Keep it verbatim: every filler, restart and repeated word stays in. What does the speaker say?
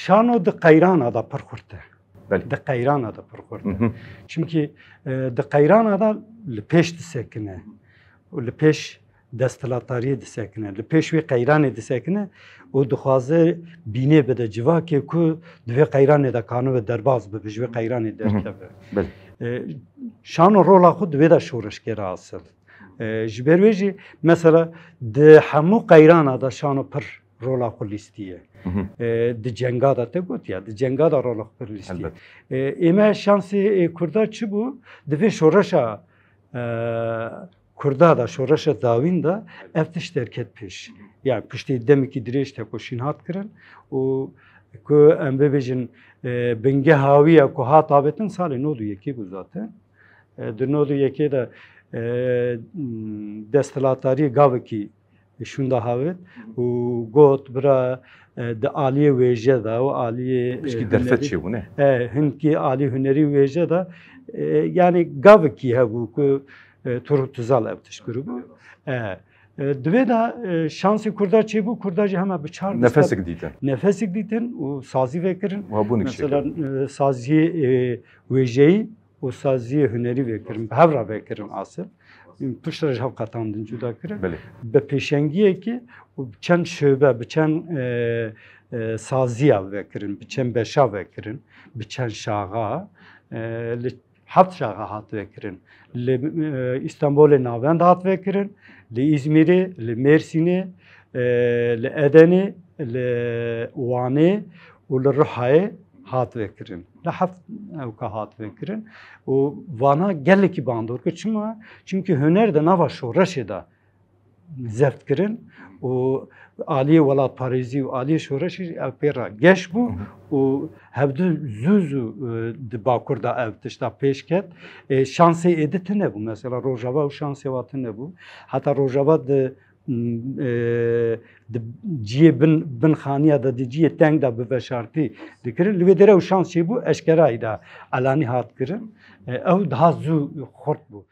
Şano di qeyrana de pir xurt e. Belê. Di qeyrana de pir xurt e. Mhm. Çimkî e, di qeyrana de li pêş disekine û li pêş desthilatdariyê disekine, li pêş wê qeyranê disekine û dixwaze bînê bide civakê ku di vê qeyranê de kanibe derbas bibe, ji wê qeyranê derkeve. Belê. E, Şano rola xwe di vê de şoreşgera asil. E, ji ber wê jî mesela di hemû qeyrana de Şano pir rola xwe lîstiye. Mhm. E, di cenga de te gotiya, di cenga de rola xwe pir lîstiye. Elbet. E, ême şansê e, Kurda çi bû? Di vê şoreşa e, Kurda de, şoreşa dawîn de ev tişt derket pêş. Yani piştî demekî dirêj tekoşîn hat kirin û ku em bibêjin e, bingeha wî ya ku hat avêtin salê nod û yekê bû zaten. E, di nod û yekê de e, desthilatdariyê gavekî şûnda havêt û got bira e, di aliyê wêje de û aliyê e, Pişkî derfet hunerî- çêbûne. E, hinkî alî hunerî wêje de e, yani gavekî hebû ku e, tur û tizal ev tişt kiribû. E, e, Divê de e, şansê Kurda çêbû, Kurda jî hema bi çar dest Nefesek dîtin. Nefesek dîtin û sazî vekirin. Wa bûnik Mesela şekil. e, saziyê e, wêjeyî û saziyê hunerî vekirin, bi hev re vekirin asil. Piştre ji hev qetandin cuda kirin. Belê. Bi pêşengiyekî û bi çend şobe, bi çend e, e, saziya vekirin, bi çend beşa vekirin, bi çend şaxa, e, li heft şaxa hat vekirin. Li e, Îstanbulê navend hat vekirin, li Îzmîrê, li Mêrsînê, e, li Edenê, li Wanê û li Rihayê hat vekirin. Li heft ewka hat vekirin û vana gelekî bandor kir. Çima? Çimkî huner di nava şoreşê de zeft kirin û aliyê welatparêzî û aliyê şoreşê jî ev pê re geş bû û hevdu zû zû e, di Bakur de ev tişta pêş ket. E, şansê êdî tune bû. Mesela Rojava û şansê wa tune bû. Heta Rojava di m, e, di ciyê bin, bin xaniya de, di ciyê teng de bi veşartî dikirin. Li wê derê ew şans çêbû, eşkerayî de elanî hat kirin. E, ew daha zû xurt bû.